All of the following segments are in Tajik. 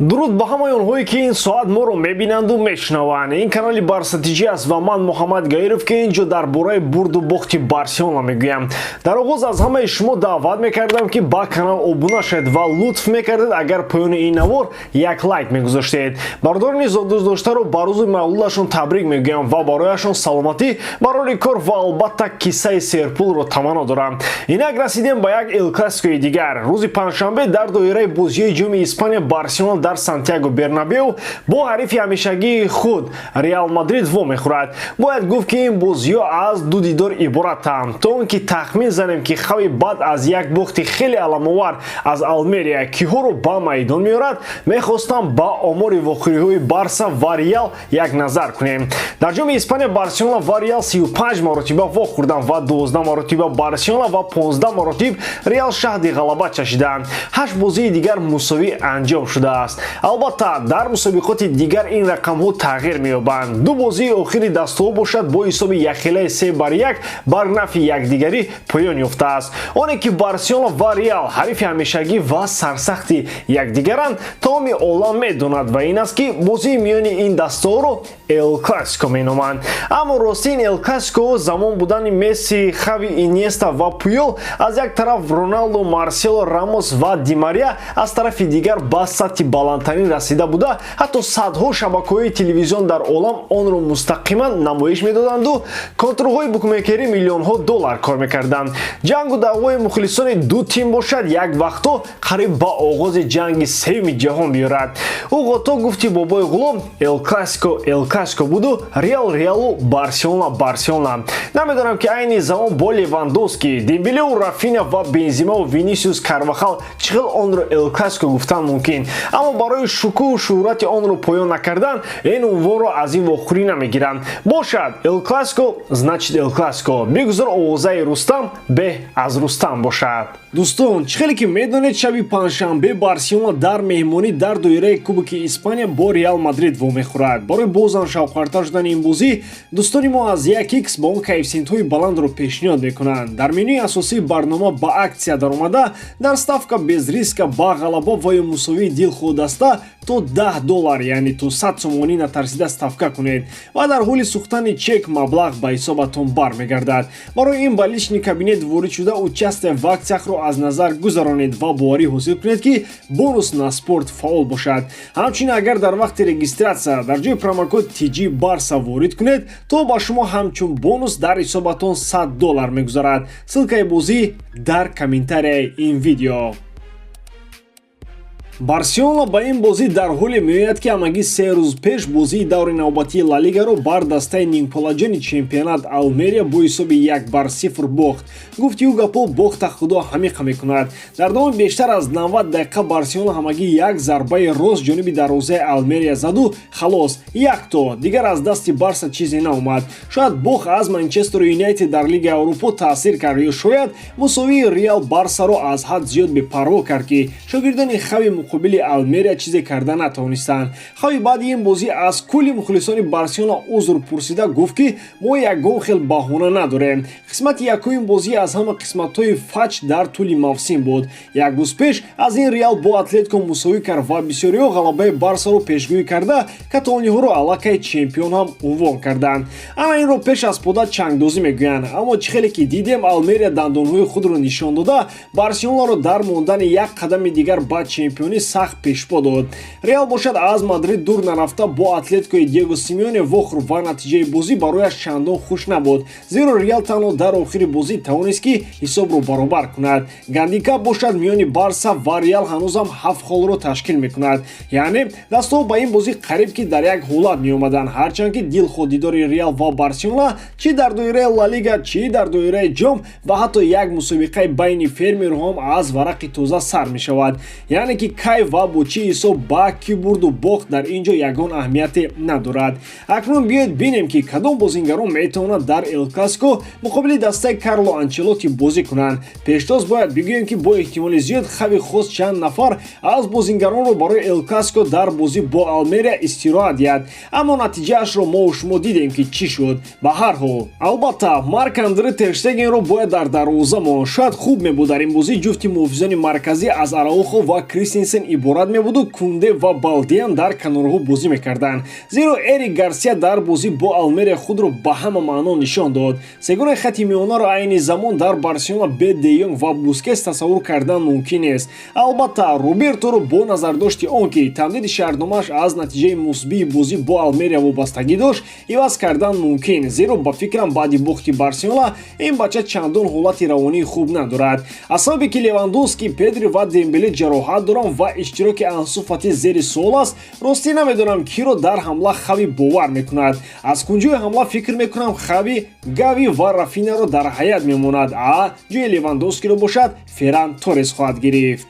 Дуруд ба ҳамаи онҳое, ки ин соат моро мебинанду мешунаванд. Ин канали Барса ТЖ аст ва ман Муҳаммад Гаиров, ки ин ҷо дар бораи бурду бохти Барселона мегӯям. Дар оғоз аз ҳамаи шумо даъват мекардам, ки ба канал обуна шавед ва лутф мекардед, агар поёни ин навор як лайк мегузоштед. Бародарони дӯстдоштаро ба рӯзи мавлудашон табрик мегӯям ва барояшон саломатӣ, барори кор ва албатта киссаи серпулро таманно дорам. Инак, расидем ба як Эл Классикои дигар. Рӯзи панҷшанбе дар доираи бозиҳои Ҷоми Испания Барселона дар Сантьяго Бернабеу бо ҳарифи ҳамешагии худ Реал Мадрид вомехӯрад. Бояд гуфт, ки ин бозиҳо аз ду дидор иборатанд. То он ки тахмин занем, ки Хави баъд аз як бохти хеле аламовар аз Алмерия киҳоро ба майдон меорад, мехостам ба омори вохӯриҳои Барса ва Реал як назар кунем. Дар Ҷоми Испания Барселона ва Реал 35 маротиба вохӯрданд ва 12 маротиба Барселона ва 15 маротиб Реал шаҳди ғалаба чашиданд. Ҳашт бозии дигар мусовӣ анҷом шудааст. Албатта, дар мусобиқоти дигар ин рақамҳо тағйир меёбанд. Ду бозии охири дастаҳо бошад, бо ҳисоби якхелаи 3-1 бар нафи якдигарӣ поён ёфтааст. Оне ки Барселона ва Реал ҳарифи ҳамешагӣ ва сарсахти якдигаранд, тамоми олам медонад ва ин аст, ки бозии миёни ин дастаҳоро Эл Классико меноманд. Аммо рости, ин Эл Классико замон будани Месси, Хави, Иньеста ва Пуёл аз як тараф, Роналдо, Марсело, Рамос ва Ди Мария аз тарафи дигар ба сатҳи баландтарин расида буда, ҳатто садҳо шабакаҳои телевизион дар олам онро мустақиман намоиш медоданду конторҳои букмекерӣ миллионҳо доллар кор мекарданд. Ҷангу даъвои мухлисони ду тим бошад, як вақтҳо қариб ба оғози Ҷанги Сеюми Ҷаҳон биёрад. Ӯ ғото гуфти бобои ғулом, Эл Классико Эл Классико буду, Реал Реалу, Барселона Барселона. Намедонам, ки айни замон бо Левандовски, Дембелеу, Рафиня ва Бензимаву Винисиус, Карвахал чӣ хел онро Эл Классико гуфтан мумкин, аммо барои шукӯҳу шӯҳрати онро поён накардан ин унвонро аз ин вохӯрӣ намегиранд. Бошад, Эл Классико значит Эл Классико. Бигузор овозаи Рустам беҳ аз Рустам бошад. Дӯстон, чӣ хеле ки медонед, шаби панҷшанбе Барселона дар меҳмонӣ дар доираи Кубоки Испания бо Реал Мадрид вомехӯрад. Барои бозам шавқовартар шудани ин бозӣ дӯстони мо аз 1x ба он коэффисиентҳои баландро пешниҳод мекунанд. Дар менюи асосии барнома ба акция даромада, дар ставка без риска ба ғалаба ва ё мусовии дилхоҳ даста то 10 доллар, яъне то 100 сомонӣ натарсида ставка кунед ва дар ҳоли сӯхтани чек маблағ ба ҳисобатон бармегардад. Барои ин ба личный кабинет ворид шуда, участие в акциях-ро аз назар гузаронед ва боварӣ ҳосил кунед, ки бонус на спорт фаъол бошад. Ҳамчунин, агар дар вақти регистрация дар ҷои промокод TG Барса ворид кунед, то ба шумо ҳамчун бонус дар ҳисобатон 100 доллар мегузарад. Ссылка и бозӣ дар комментарияи ин видео. Барселона ба ин бозӣ дар ҳоле меояд, ки ҳамагӣ 3 рӯз пеш бозии даври навбатии Ла Лигаро бар дастаи нимпалаҷони чемпионат Алмерия бо ҳисоби 1-0 бохт. Гуфти ӯ гапо, бохта Худо ҳамиқа мекунад. Дар давоми бештар аз 90 дақиқа Барселона ҳамагӣ як зарбаи рост ҷониби дарвозаи Алмерия заду халос, якто дигар аз дасти Барса чизе наомад. Шояд бохт аз Манчестер Юнайтед дар Лигаи Аврупо таъсир кард ё шояд мусовии Реал Барсаро аз ҳад зиёд бепарво кард, ки шогирдони Хави муқобили Алмерия чизе карда натавонистанд. Хави баъди ин бозӣ аз кулли мухлисони Барселона узр пурсида гуфт, ки мо ягон хел баҳона надорем. Қисмати якуми бозӣ аз ҳама қисматҳои фаҷ дар тӯли мавсим буд. Як рӯз пеш аз ин Реал бо Атлетико мусовӣ кард ва бисёриҳо ғалабаи Барсаро пешгӯӣ карда, каталониҳоро аллакай чемпион ҳам унвон карданд. Ана инро пеш аз пода чангдозӣ мегӯянд. Аммо чӣ хеле ки дидем, Алмерия дандонҳои худро нишон дода, Барселонаро дар мондани як қадами дигар ба чемпионӣ сахт пешпо дод. Реал бошад, аз Мадрид дур нарафта бо Атлетикои Диего Симеоне вохӯрд ва натиҷаи бозӣ барояш чандон хуш набуд, зеро Реал танҳо дар охири бозӣ тавонист, ки ҳисобро баробар кунад. Гандикап бошад, миёни Барса ва Реал ҳанӯзам ҳафт холро ташкил мекунад, яъне дастаҳо ба ин бозӣ қариб ки дар як ҳолат меомаданд. Ҳарчанд ки дилхоҳ дидори Реал ва Барселона чӣ дар доираи Ла Лига, чӣ дар доираи ҷом ва ҳатто як мусобиқаи байни фермерҳоам аз варақи тоза сар мешавад, яъне ки кай ва бо чӣ ҳисоб ба кӣ бурду бохт дар ин ҷо ягон аҳамияте надорад. Акнун биёед бинем, ки кадом бозингарон метавонад дар Эл Классико муқобили дастаи Карло Анчелотти бозӣ кунанд. Пештоз бояд бигӯем, ки бо эҳтимоли зиёд Хави хост чанд нафар аз бозингаронро барои Эл Классико дар бозӣ бо Алмерия истироҳат диҳад, аммо натиҷаашро мо шумо дидем, ки чӣ шуд. Ба ҳар ҳол, албатта, Марк Андре Терштегенро бояд дар дарвоза монд. Шояд хуб мебуд дар ин бозӣ ҷуфти муҳофизони марказӣ аз Араухо ва Кристенсен. Кристенсен иборат мебуду Кунде ва Балдиам дар канорҳо бозӣ мекарданд, зеро Эрик Гарсия дар бозӣ бо Алмерия худро ба ҳама маъно нишон дод. Сегонаи хати миёнаро айни замон дар Барселона бе Де Йонг ва Бускес тасаввур кардан мумкин нест. Албатта, Роберторо бо назардошти он ки тамдиди шартномааш аз натиҷаи мусбии бозӣ бо Алмерия вобастагӣ дошт, иваз кардан мумкин, зеро, ба фикрам, баъди бохти Барселона ин бача чандон ҳолати равонии хуб надорад. Аз сабабе ки Левандовски, Педри ва Дембеле ҷароҳат доранд ва иштироки Ансу Фати зери суол аст, ростӣ намедонам, киро дар ҳамла Хави бовар мекунад. Аз кунҷои ҳамла фикр мекунам, Хави Гави ва Рафинаро дар ҳайат мемонад, а ҷои Левандовскиро бошад, Ферран Торрес хоҳад гирифт.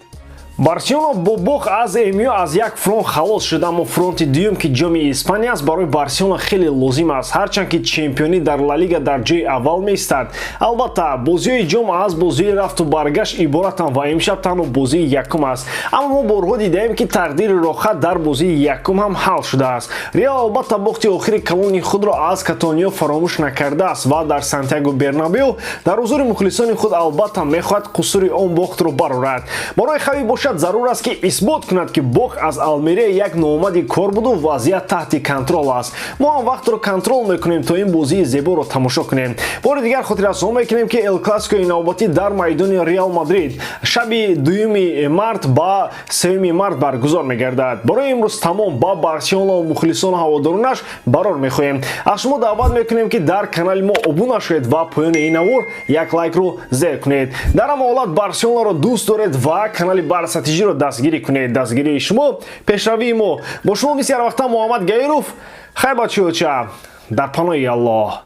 Барселона бо бохт аз МЮ аз як фронт халос шуд, аммо фронти дуюм, ки Ҷоми Испания аст, барои Барселона хеле лозим аст, ҳарчанд ки чемпионӣ дар Ла Лига дар ҷои аввал меистад. Албатта, бозиҳои ҷом аз бозиҳои рафту баргашт иборатанд ва имшаб танҳо бозии якум аст, аммо мо борҳо дидаем, ки тақдири роҳхат дар бозии якум ҳам ҳал шудааст. Реал, албатта, бохти охири калони худро аз Каталониё фаромӯш накардааст ва дар Сантьяго Бернабео дар ҳузури мухлисони худ, албатта, мехоҳад қусури он бохтро барорад. Барои Хави бошад, зарур аст, ки исбот кунад, ки бохт аз Алмерия як ноомади кор буду вазъият таҳти контрол аст. Мо ҳам вақтро контрол мекунем, то ин бозии зеборо тамошо кунем. Бори дигар хотиррасон мекунем, ки Эл Классикои навбатӣ дар майдони Реал Мадрид шаби 2 март ба 3 март баргузор мегардад. Барои имрӯз тамом. Ба Барселона, мухлисону ҳаводоронаш барор мехоҳем. Аз шумо даъват мекунем, ки дар канали мо обуна шавед ва поёни ин навор як лайкро зер кунед. Дар ҳама ҳолат Барселонаро дӯст доред ва канали Барса ТЖро дастгирӣ кунед. Дастгирии шумо — пешравии мо. Бо шумо мисли ҳар вақта Муҳаммад Гаиров. Хайр, бачаёча, дар паноҳи Аллоҳ.